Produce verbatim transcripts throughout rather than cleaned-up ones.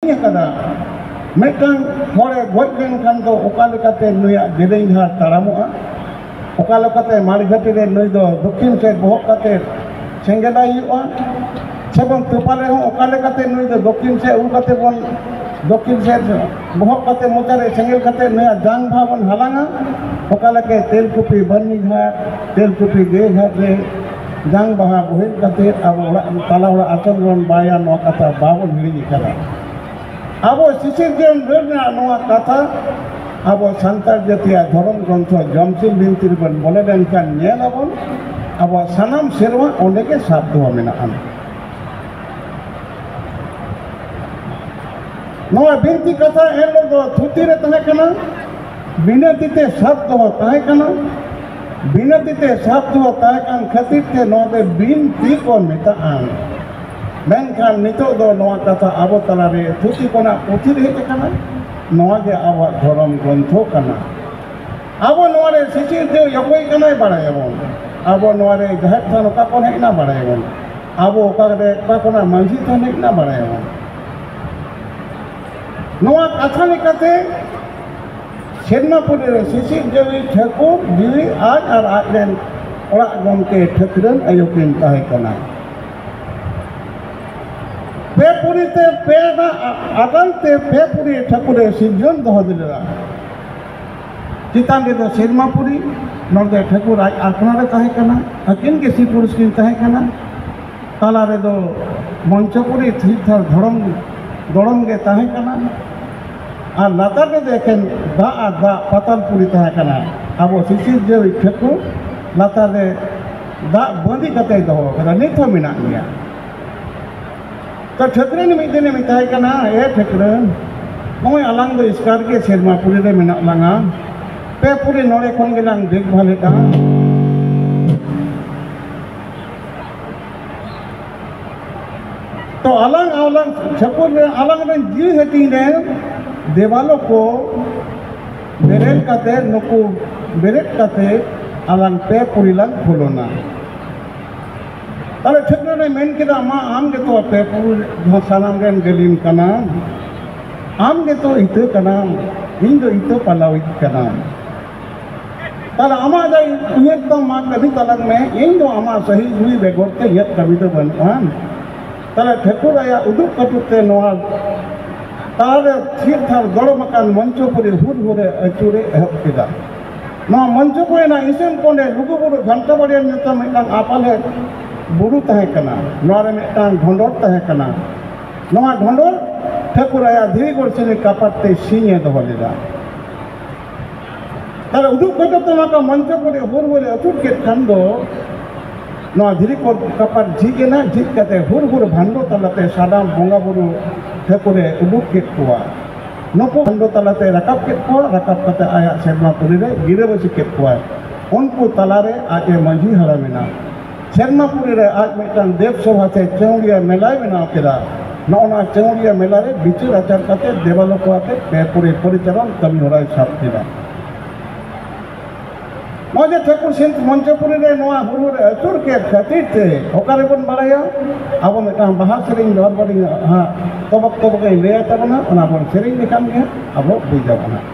ᱟᱠᱟᱫᱟ᱾ ᱢᱤᱫᱴᱟᱝ ᱦᱚᱲᱮ ᱜᱚᱡ ᱞᱮᱱᱠᱷᱟᱱ ᱫᱚ ᱚᱠᱟ ᱞᱮᱠᱟᱛᱮ ᱱᱩᱭᱟᱜ ᱡᱮᱞᱮᱧ ᱰᱟᱦᱟᱨ ᱛᱟᱲᱟᱢᱚᱜᱼᱟ? ᱚᱠᱟ ᱞᱮᱠᱟᱛᱮ ᱢᱟᱲᱜᱷᱟᱴᱤ ᱨᱮ ᱱᱩᱭ ᱫᱚ ᱫᱚᱠᱠᱷᱤᱱ ᱥᱮᱫ ᱵᱚᱦᱚᱜ ᱠᱟᱛᱮ ᱥᱮᱸᱜᱮᱞᱟᱭ ᱦᱩᱭᱩᱜᱼᱟ? ᱥᱮ ᱵᱚᱱ ᱛᱚᱯᱟ ᱨᱮᱦᱚᱸ ᱚᱠᱟ ᱞᱮᱠᱟᱛᱮ ᱱᱩᱭ ᱫᱚ ᱫᱚᱠᱠᱷᱤᱱ ᱥᱮᱫ ᱩᱞ ᱠᱟᱛᱮ ᱵᱚᱱ, ᱫᱚᱠᱠᱷᱤᱱ ᱥᱮᱫ ᱵᱚᱦᱚᱜ ᱠᱟᱛᱮ ᱢᱚᱪᱟ ᱨᱮ ᱥᱮᱸᱜᱮᱞ ᱠᱟᱛᱮ ᱱᱩᱭᱟᱜ ᱡᱟᱝ ᱵᱟᱦᱟ ᱵᱚᱱ ᱦᱟᱞᱟᱝᱟ? ᱚᱠᱟ ᱞᱮᱠᱟ ᱛᱮᱞᱠᱩᱯᱤ ᱵᱟᱹᱨᱱᱤ ᱜᱷᱟᱴ, ᱛᱮᱞᱠᱩᱯᱤ ᱜᱟᱹᱭ ᱜᱷᱟᱴ ᱨᱮ ᱡᱟᱝ ᱵᱟᱦᱟ ᱵᱚᱦᱮᱞ ᱠᱟᱛᱮ ᱟᱵᱚ ᱚᱲᱟᱜ, ᱛᱟᱞᱟ ᱚᱲᱟᱜ ᱟᱥᱚᱱ ᱵᱚᱱ ᱵᱟᱭᱟ, ᱱᱚᱣᱟ ᱠᱟᱛᱷᱟ ᱵᱟᱵᱚᱱ ᱦᱤᱲᱤᱧ ᱟᱠᱟᱫᱟ᱾ ᱟᱵᱚ ᱥᱤᱥᱤᱨ ᱡᱤᱭᱚᱱ ᱨᱟᱹᱲ ᱨᱮᱱᱟᱜ ᱱᱚᱣᱟ ᱠᱟᱛᱷᱟ ᱟᱵᱚ ᱥᱟᱱᱛᱟᱲ ᱡᱟᱹᱛᱤᱭᱟᱜ ᱫᱷᱚᱨᱚᱢ ᱜᱨᱚᱱᱛᱷᱚ ᱡᱚᱢᱥᱤᱢ ᱵᱤᱱᱛᱤ ᱨᱮᱵᱚᱱ ᱵᱚᱞᱚ ᱞᱮᱱᱠᱷᱟᱱ ᱧᱮᱞ ᱟᱵᱚᱱ, ᱟᱵᱚᱣᱟᱜ ᱥᱟᱱᱟᱢ ᱥᱮᱨᱣᱟ ᱚᱸᱰᱮ ᱜᱮ ᱥᱟᱵ ᱫᱚᱦᱚ ᱢᱮᱱᱟᱜᱼᱟ᱾ ᱱᱚᱣᱟ ᱵᱤᱱᱛᱤ ᱠᱟᱛᱷᱟ ᱮᱱᱦᱤᱞᱳᱜ ᱫᱚ ᱛᱷᱩᱛᱤ ᱨᱮ ᱛᱟᱦᱮᱸ ᱠᱟᱱᱟ, ᱵᱤᱱᱟᱹ ᱛᱤ ᱛᱮ ᱥᱟᱵ ᱫᱚᱦᱚ ᱛᱟᱦᱮᱸ ᱠᱟᱱᱟ᱾ ᱵᱤᱱᱟᱹ ᱛᱤ ᱛᱮ ᱥᱟᱵ ᱫᱚᱦᱚ ᱛᱟᱦᱮᱸ ᱠᱟᱱ ᱠᱷᱟᱹᱛᱤᱨ ᱛᱮ ᱱᱚᱣᱟ ᱫᱚ ᱵᱤᱱᱛᱤ ᱠᱚ ᱢᱮᱛᱟᱜᱼᱟ᱾ ᱢᱮᱱᱠᱷᱟᱱ ᱱᱤᱛᱚᱜ ᱫᱚ ᱱᱚᱣᱟ ᱠᱟᱛᱷᱟ ᱟᱵᱚ ᱛᱟᱞᱟᱨᱮ ᱛᱷᱩᱛᱤ ᱠᱷᱚᱱᱟᱜ ᱯᱩᱛᱷᱤ ᱨᱮ ᱦᱮᱡ ᱟᱠᱟᱱᱟ᱾ ᱱᱚᱣᱟ ᱜᱮ ᱟᱵᱚᱣᱟᱜ ᱫᱷᱚᱨᱚᱢ ᱜᱨᱚᱱᱛᱷᱚ ᱠᱟᱱᱟ᱾ ᱟᱵᱚ ᱱᱚᱣᱟ ᱨᱮ ᱥᱤᱥᱤᱨ ᱫᱚ ᱚᱠᱚᱭ ᱠᱟᱱᱟᱭ ᱵᱟᱲᱟᱭᱟᱵᱚᱱ᱾ ᱟᱵᱚ ᱱᱚᱣᱟ ᱨᱮ ᱡᱟᱦᱮᱨ ᱛᱷᱟᱱ ᱚᱠᱟ ᱠᱷᱚᱱ ᱦᱮᱡ ᱮᱱᱟ ᱵᱟᱲᱟᱭᱟᱵᱚᱱ᱾ ᱟᱵᱚ ᱚᱠᱟ ᱨᱮ, ᱚᱠᱟ ᱠᱷᱚᱱᱟᱜ ᱢᱟᱹᱡᱷᱤ ᱛᱷᱟᱱ ᱦᱮᱡ ᱮᱱᱟ ᱵᱟᱲᱟᱭᱟᱵᱚᱱ᱾ ᱱᱚᱣᱟ ᱠᱟᱛᱷᱟ ᱞᱮᱠᱟᱛᱮ ᱥᱮᱨᱢᱟᱯᱩᱨᱤ ᱨᱮ ᱥᱤᱥᱤᱨ ᱡᱤᱣᱤ ᱴᱷᱟᱹᱠᱩᱨ ᱡᱤᱣᱤ ᱟᱡ ᱟᱨ ᱟᱡ ᱨᱮᱱ ᱚᱲᱟᱜ ᱜᱚᱢᱠᱮ ᱴᱷᱟᱹᱠᱨᱟᱹᱱ ᱟᱭᱳ ᱠᱤᱱ ᱛᱟᱦᱮᱸ ᱠᱟᱱᱟ᱾ ᱯᱮ ᱯᱩᱨᱤ ᱛᱮ ᱯᱮ ᱨᱮᱱᱟᱜ ᱟᱴᱟᱞ ᱛᱮ ᱯᱮ ᱯᱩᱨᱤ ᱴᱷᱟᱹᱠᱩᱨᱮ ᱥᱤᱨᱡᱚᱱ ᱫᱚᱦᱚ ᱞᱮᱫᱟ᱾ ᱪᱮᱛᱟᱱ ᱨᱮᱫᱚ ᱥᱮᱨᱢᱟᱯᱩᱨᱤ, ᱱᱚᱰᱮ ᱴᱷᱟᱹᱠᱩᱨ ᱟᱡ ᱟᱯᱱᱟᱨᱮ ᱛᱟᱦᱮᱸ ᱠᱟᱱᱟ, ᱟᱹᱠᱤᱱ ᱜᱮ ᱥᱤ ᱯᱩᱨᱩᱥ ᱠᱤᱱ ᱛᱟᱦᱮᱸ ᱠᱟᱱᱟ᱾ ᱛᱟᱞᱟ ᱨᱮᱫᱚ ᱢᱚᱧᱪᱚᱯᱩᱨᱤ ᱛᱷᱤᱨ ᱛᱷᱟᱨ ᱫᱷᱚᱨᱚᱢ ᱫᱚᱲᱚᱢ ᱜᱮ ᱛᱟᱦᱮᱸ ᱠᱟᱱᱟ᱾ ᱟᱨ ᱞᱟᱛᱟᱨ ᱨᱮᱫᱚ ᱮᱠᱮᱱ ᱫᱟᱜ ᱟᱨ ᱫᱟᱜ ᱯᱟᱛᱟᱞᱯᱩᱨᱤ ᱛᱟᱦᱮᱸ ᱠᱟᱱᱟ᱾ ᱟᱵᱚ ᱥᱤᱥᱤᱨ ᱡᱟᱹᱣᱤᱡ ᱴᱷᱟᱹᱠᱩᱨ ᱞᱟᱛᱟᱨ ᱨᱮ ᱫᱟᱜ ᱵᱟᱸᱫᱤ ᱠᱟᱛᱮᱭ ᱫᱚᱦᱚ ᱟᱠᱟᱫᱟ, ᱱᱤᱛ ᱦᱚᱸ ᱢᱮᱱᱟᱜ ᱜᱮᱭᱟ᱾ ᱛᱚ ᱴᱷᱟᱹᱠᱨᱟᱹᱱ ᱢᱤᱫ ᱫᱤᱱᱮ ᱢᱮᱛᱟᱭ ᱠᱟᱱᱟ, "ᱮ ᱴᱷᱟᱹᱠᱨᱟᱹᱱ, ᱱᱚᱜᱼᱚᱭ ᱟᱞᱟᱝ ᱫᱚ ᱮᱥᱠᱟᱨ ᱜᱮ ᱥᱮᱨᱢᱟ ᱯᱩᱨᱤ ᱨᱮ ᱢᱮᱱᱟᱜ ᱞᱟᱝᱟ, ᱯᱮ ᱯᱩᱨᱤ ᱱᱚᱰᱮ ᱠᱷᱚᱱ ᱜᱮᱞᱟᱝ ᱫᱮᱠᱷᱵᱷᱟᱞᱮᱫᱼᱟ᱾ ᱛᱚ ᱟᱞᱟᱝ, ᱟᱞᱟᱝ ᱴᱷᱟᱹᱠᱩᱨ ᱨᱮ, ᱟᱞᱟᱝ ᱨᱮᱱ ᱡᱤᱣᱤ ᱦᱟᱹᱴᱤᱧ ᱨᱮ ᱫᱮᱣᱟᱞᱚ ᱠᱚ ᱵᱮᱨᱮᱫ ᱠᱟᱛᱮ, ᱱᱩᱠᱩ ᱵᱮᱨᱮᱫ ᱠᱟᱛᱮ ᱟᱞᱟᱝ ᱯᱮ ᱯᱩᱨᱤ ᱞᱟᱝ ᱠᱷᱩᱞᱚᱱᱟ᱾ ᱛᱟᱦᱞᱮ ᱴᱷᱟᱹᱠᱨᱟᱹᱱᱮ ᱢᱮᱱ ᱠᱮᱫᱟ, "ᱟᱢᱟᱜ, ᱟᱢ ᱜᱮᱛᱚ ᱟᱯᱮ ᱯᱩᱨᱩ ᱥᱟᱱᱟᱢ ᱨᱮᱱ ᱜᱟᱹᱞᱤᱢ ᱠᱟᱱᱟᱢ, ᱟᱢ ᱜᱮᱛᱚ ᱤᱛᱟᱹ ᱠᱟᱱᱟᱢ, ᱤᱧ ᱫᱚ ᱤᱛᱟᱹ ᱯᱟᱞᱟᱣᱤᱡ ᱠᱟᱱᱟᱢ᱾ ᱛᱟᱦᱞᱮ ᱟᱢᱟᱜ ᱡᱟ ᱩᱭᱦᱟᱹᱨ ᱛᱟᱢ ᱢᱟ ᱠᱟᱹᱢᱤ ᱛᱟᱞᱟᱝ ᱢᱮ, ᱤᱧ ᱫᱚ ᱟᱢᱟᱜ ᱥᱟᱹᱦᱤ ᱡᱩᱦᱤ ᱵᱮᱜᱚᱨ ᱛᱮ ᱤᱧᱟᱹᱜ ᱠᱟᱹᱢᱤ ᱫᱚ ᱵᱟᱹᱱᱩᱜᱼᱟ᱾" ᱛᱟᱦᱞᱮ ᱴᱷᱟᱹᱠᱩᱨ ᱟᱭᱟᱜ ᱩᱫᱩᱜ ᱠᱟᱹᱴᱩᱵ ᱛᱮ ᱱᱚᱣᱟ ᱛᱟᱞᱟᱨᱮ ᱛᱷᱤᱨ ᱛᱷᱟᱨ ᱫᱚᱲᱚᱢ ᱟᱠᱟᱱ ᱢᱚᱧᱪᱚᱯᱩᱨᱤ ᱦᱩᱨ ᱦᱩᱨᱮ ᱟᱹᱪᱩᱨᱮ ᱮᱦᱚᱵ ᱠᱮᱫᱟ᱾ ᱱᱚᱣᱟ ᱢᱚᱧᱪᱚᱯᱩᱨᱤ ᱨᱮᱱᱟᱜ ᱤᱥᱟᱹᱱ ᱠᱚᱸᱰᱮ ᱞᱩᱜᱩᱵᱩᱨᱩ ᱜᱷᱟᱱᱴᱟ ᱵᱟᱲᱤᱭᱟᱱ ᱧᱩᱛᱩᱢ ᱢᱤᱫᱴᱟᱝ ᱟᱯᱟᱞᱮ ᱵᱩᱨᱩ ᱛᱟᱦᱮᱸ ᱠᱟᱱᱟ᱾ ᱱᱚᱣᱟ ᱨᱮ ᱢᱤᱫᱴᱟᱝ ᱰᱷᱚᱸᱰᱚᱨ ᱛᱟᱦᱮᱸ ᱠᱟᱱᱟ᱾ ᱱᱚᱣᱟ ᱰᱷᱚᱸᱰᱚᱨ ᱴᱷᱟᱹᱠᱩᱨ ᱟᱭᱟᱜ ᱫᱷᱤᱨᱤ ᱜᱚᱲᱥᱤᱱᱤ ᱠᱟᱯᱟᱴ ᱛᱮ ᱥᱤᱧ ᱮ ᱫᱚᱦᱚ ᱞᱮᱫᱟ᱾ ᱛᱟᱦᱞᱮ ᱩᱫᱩᱜ ᱠᱟᱛᱮ ᱛᱚ ᱱᱚᱝᱠᱟ ᱢᱚᱧᱪᱚ ᱠᱚᱨᱮ ᱦᱩᱨ ᱦᱩᱨ ᱮ ᱟᱹᱪᱩᱨ ᱠᱮᱫ ᱠᱷᱟᱱ ᱫᱚ, ᱱᱚᱣᱟ ᱫᱷᱤᱨᱤ ᱠᱚ ᱠᱟᱯᱟᱴ ᱡᱷᱤᱡ ᱮᱱᱟ, ᱡᱷᱤᱡ ᱠᱟᱛᱮ ᱦᱩᱨ ᱦᱩᱨ ᱵᱷᱟᱱᱰᱚ ᱛᱟᱞᱟᱛᱮ ᱥᱟᱱᱟᱢ ᱵᱚᱸᱜᱟ ᱵᱩᱨᱩ ᱴᱷᱟᱹᱠᱩᱨᱮ ᱩᱰᱩᱠ ᱠᱮᱫ ᱠᱚᱣᱟ᱾ ᱱᱩᱠᱩ ᱵᱷᱟᱱᱰᱚ ᱛᱟᱞᱟᱛᱮ ᱨᱟᱠᱟᱵ ᱠᱮᱫ ᱠᱚᱣᱟ, ᱨᱟᱠᱟᱵ ᱠᱟᱛᱮ ᱟᱭᱟᱜ ᱥᱮᱨᱢᱟ ᱯᱩᱨᱤ ᱨᱮ ᱜᱤᱨᱟᱹᱵᱟᱹᱥᱤ ᱠᱮᱫ ᱠᱚᱣᱟᱭ᱾ ᱩᱱᱠᱩ ᱛᱟᱞᱟᱨᱮ ᱟᱡ ᱮ ᱢᱟᱹᱡᱷᱤ ᱦᱟᱲᱟᱢ ᱮᱱᱟ᱾ ᱥᱮᱨᱢᱟ ᱯᱩᱨᱤ ᱨᱮ ᱟᱡ ᱢᱤᱫᱴᱟᱝ ᱫᱮᱵᱽ ᱥᱚᱵᱷᱟ ᱥᱮ ᱪᱟᱹᱣᱲᱤᱭᱟᱹ ᱢᱮᱞᱟᱭ ᱵᱮᱱᱟᱣ ᱠᱮᱫᱟ᱾ ᱱᱚᱜᱼᱚ ᱱᱚᱣᱟ ᱪᱟᱹᱣᱲᱤᱭᱟᱹ ᱢᱮᱞᱟ ᱨᱮ ᱵᱤᱪᱟᱹᱨ ᱟᱪᱟᱨ ᱠᱟᱛᱮ ᱫᱮᱵᱟᱞᱳᱠ ᱟᱛᱮ ᱯᱮ ᱯᱩᱨᱤ ᱯᱚᱨᱤᱪᱟᱞᱚᱱ ᱠᱟᱹᱢᱤ ᱦᱚᱨᱟᱭ ᱥᱟᱵ ᱠᱮᱫᱟ᱾ ᱱᱚᱜᱼᱚᱭ ᱡᱮ ᱴᱷᱟᱹᱠᱩᱨ ᱥᱤᱝ ᱢᱚᱧᱪᱚᱯᱩᱨᱤ ᱨᱮ ᱱᱚᱣᱟ ᱦᱩᱨ ᱦᱩᱨ ᱮ ᱟᱹᱪᱩᱨ ᱠᱮᱫ ᱠᱷᱟᱹᱛᱤᱨ ᱛᱮ ᱚᱠᱟ ᱨᱮᱵᱚᱱ ᱵᱟᱲᱟᱭᱟ? ᱟᱵᱚ ᱢᱤᱫᱴᱟᱝ ᱵᱟᱦᱟ ᱥᱮᱨᱮᱧ ᱫᱚᱦᱚ ᱵᱚᱱ ᱦᱟᱸᱜ ᱛᱚᱵᱚᱠ ᱛᱚᱵᱚᱠ ᱤᱧ ᱞᱟᱹᱭ ᱟᱛᱟᱵᱚᱱᱟ, ᱚᱱᱟ ᱵᱚᱱ ᱥᱮᱨᱮᱧ ᱞᱮᱠᱷᱟᱱ ᱜᱮ ᱟᱵᱚ ᱵᱩᱡᱽ ᱟᱵᱚᱱ ᱦᱟᱸᱜ᱾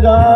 Done.